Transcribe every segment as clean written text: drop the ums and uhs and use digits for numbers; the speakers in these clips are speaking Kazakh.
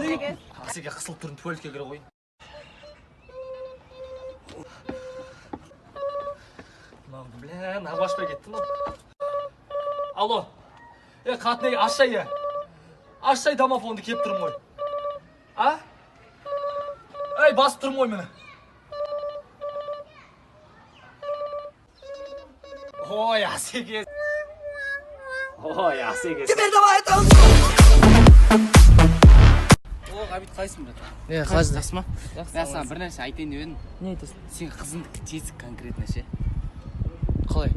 Асеке. Асеке, қысылып тұрмын, туалетке кіре ғой. Мынау, бля, мынау ашпай кетті мынау. Алло. Е, қатын, ашсай, е. Ашсай домофонды, келіп тұрмын ғой. А? Ей, басып тұрмын ғой мені. Ой, Асеке. Ой, Асеке. Теперь давай танцуй. О, Ғабит, қалайсың, брат? Е, қалайсың? Жақсы ма? Мен саған бір нәрсе айтайын деп едім. Не айтасың? Сен қызыңдікі тесік конкретно ше. Қалай?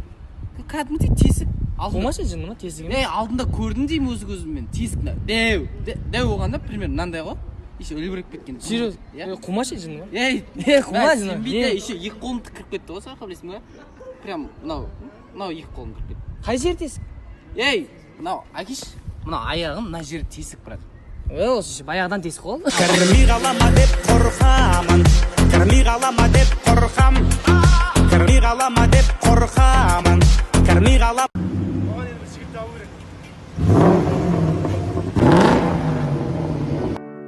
Кәдімгідей тесік. Қумашы, жынды ма, тесігі ме? Е, алдында көрдім деймін өз көзіммен. Тесік дәу. Дәу болғанда примерно мынандай ғой. Еще үлбіреп кеткен. Серьезно? Иә. Қумашы, жынды ма? Ей, Е, қума, жынды. сенбейді, еще екі қолым кіріп кетті ғой, саған білесің ба? Прям мынау, мынау екі қолым кіріп кетті. Қай жері тесік? Ей, мынау әкеш, мынау аяғым мына жері тесік, брат. Ой, осы баяғыдан тесік қой. Кірмей қалама деп қорқамын, кірмей қалама деп қорқам, кірмей қалама деп қорқамын, кірмей қалам.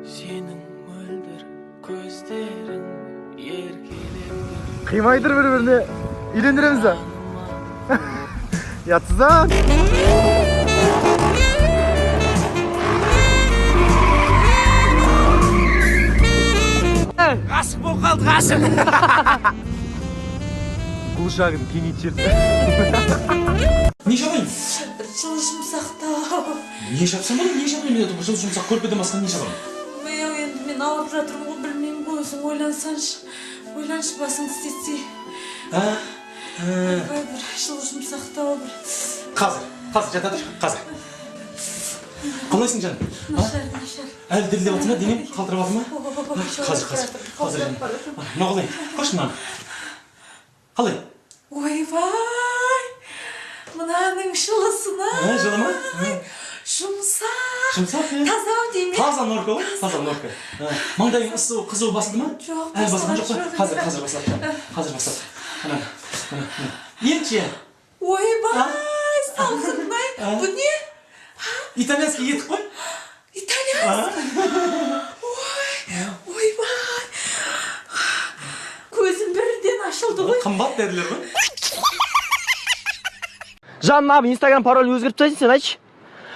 Сенің мөлдір көздерің еркелеткен. Қимай тұр бір біріне үйлендіреміз ба? Ұятсыздан. Ғашық болып қалдық, ғашық. Құлшағын кеңейтіп жіберді. Не шабайын? Жылы жұмсақтау. Не шапсам болады, не шабайын? Мен жылы жұмсақ көрпеден басқа не шабамын? Ой, енді мен ауырып жатырмын ғой, білмеймін ғой, өзің ойлансаңшы. Ойланшы, басыңды істетсей. Ойбай, бір жылы жұмсақтау бір. Қазір, қазір жата тұр, қазір. Қалайсың, жаным? Нашар, нашар. Әлі дірілдеп жатыр ма денең? Қалтырап жатыр ма? Қазір, қазір, қазір жаным. Мынау қалай? Көрші мынаны. Қалай? Ойбай, мынаның жылысына. Жылы ма? Жұмсақ. Жұмсақ, иә. Таза ау деймін. Таза норка ғой, таза норка. Маңдайың ыссы, қызуы басылды ма? Жоқ, әлі басылған жоқ па? жоқ. Қазір, қазір басылады, жаным. Қазір басылады. Ана, ана, ана. Енді ше? Ойбай, салқын-ай. Бұл не? Итальянский етік қой. Итальянский. Ой, ойбай. Көзім бірден ашылды ғой. Қымбат дәрілер ғой. Жаным, abi, Инстаграм паролін өзгертіп тастайсың сен, айтшы.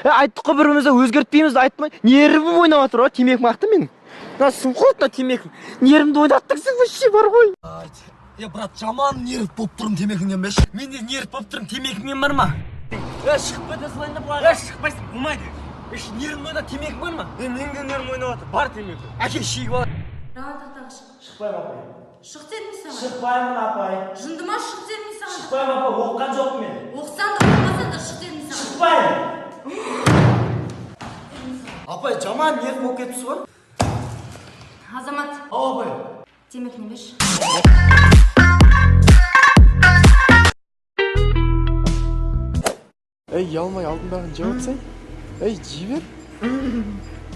Е, айттық қой бір-бірімізді өзгертпейміз, айтмай. Нервім ойнап жатыр ғой, темекі мақты менің. Мына сұм қой, мына темекі. Нервімді ойнаттың вообще бар ғой. Е, брат, жаман нерв болып тұрмын темекіңнен бе? Мен де нерв болып тұрмын, темекіңнен бар ма? Е, шығып кете салайын да былай. Е, шықпайсың, болмайды. Е, нервім ойнап, темекі бар ма? Е, менің де нервім ойнап жатыр. Бар темекі. Әке, шегіп ал. Рауан, тақтаға шық. Шықпаймын, апай. Шық дедім саған. Шықпаймын, апай. Жынды ма, шық дедім саған. Шықпаймын, апай, оқыған жоқпын мен. Оқысаң да, оқымасаң да, шық дедім саған. Шықпаймын. Апай, жаман нерв болып кетіпсіз ғой. Азамат, Ау, апай. темекіні берші. Ей, ұялмай алдындағын жеп отырсай. Ей, жей бер.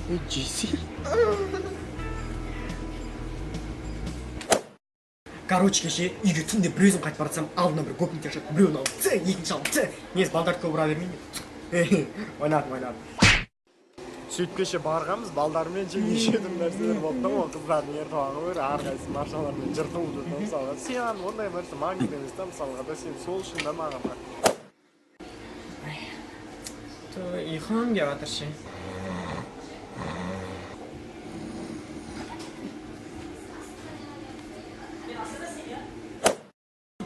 Ей, жесей. Короче, кеше үйге түнде бір өзім қайтып бара жатсам, алдымнан бір гопниктер шығады. Біреуін алып, ц, екінші алып, ц. Негізі балдарды көп ұра бермеймін. Ойнадым, ойнадым. Сөйтіп кеше барғанбыз, балдармен ше неше түрлі нәрселер болды да, ол қыздардың ертіп алған ғой, әрқайсысы машиналармен жыртылып жүр да, мысалға. Сен ондай нәрсе маңызды емес та, мысалға да, сен сол үшін да маған. Ұйқым келіп жатыр ше.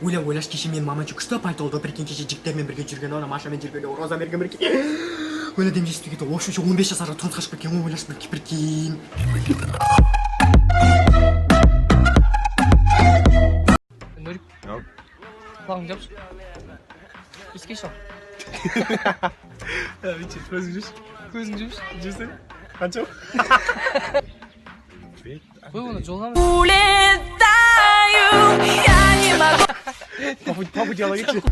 Ойлап, ойлашы, кеше менің мамам күшті пальто алды, прикинь, кеше жігіттермен бірге жүрген, ана Машамен жүрген, Розамен бірге. Ойла, дем жетіспей кетті. В общем, 15 жасар тұрмысқа шығып кеткен ғой, ойлашы, прикинь. Нурик. Құлағыңды жапшы. Иіскеші ал. Көзің жеші. Көзіңді жапшы. Жесең. Қанша? Қой, оны жолдама. Улетаю, я не могу. По пути ала кетші.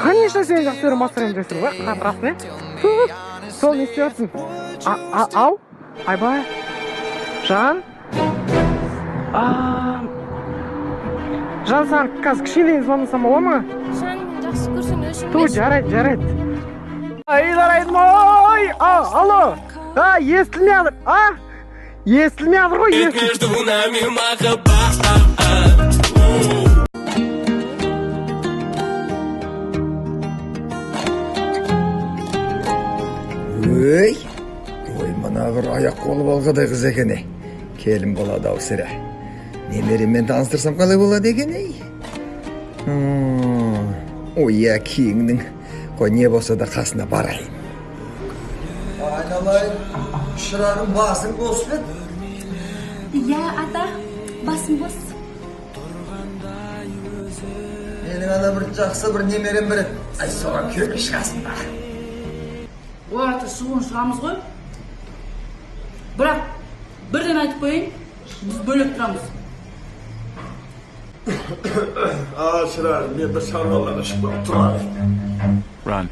Конечно, сені жақсы көремін, басқадан жақсы көремін ғой, қатырасың, иә? Сол, не істеп жатырсың? Ау, айбай, Жан. А, Жан, саған қазір кішкене звондасам бола ма? Жан, мен жақсы көрсең, Ту, өшірмеші. жарайды, жарайды. Ай, жарайды, ой, а, алло, а, естілмей жатыр, а, естілмей жатыр ғой, естіл. Между нами махаббат. Өй, ой, мына бір аяқ қолы балғадай қыз екен, ей. Келін болады ау сірә. Немереммен таныстырсам қалай болады екен, ей? Ой, әкеңнің. Қой, не болса да қасына барайын. Айналайын, шырағым, басың бос па? Иә, ата, басым бос. Менің ана бір жақсы бір немерем бар еді. Ай, соған күйеуге шығасың ба? Ой, ата, шығуын шығамыз ғой, бірақ бірден айтып қояйын, біз бөлек тұрамыз. А, шырағым, мен бір шаруаларға шығып тұрайын. Run.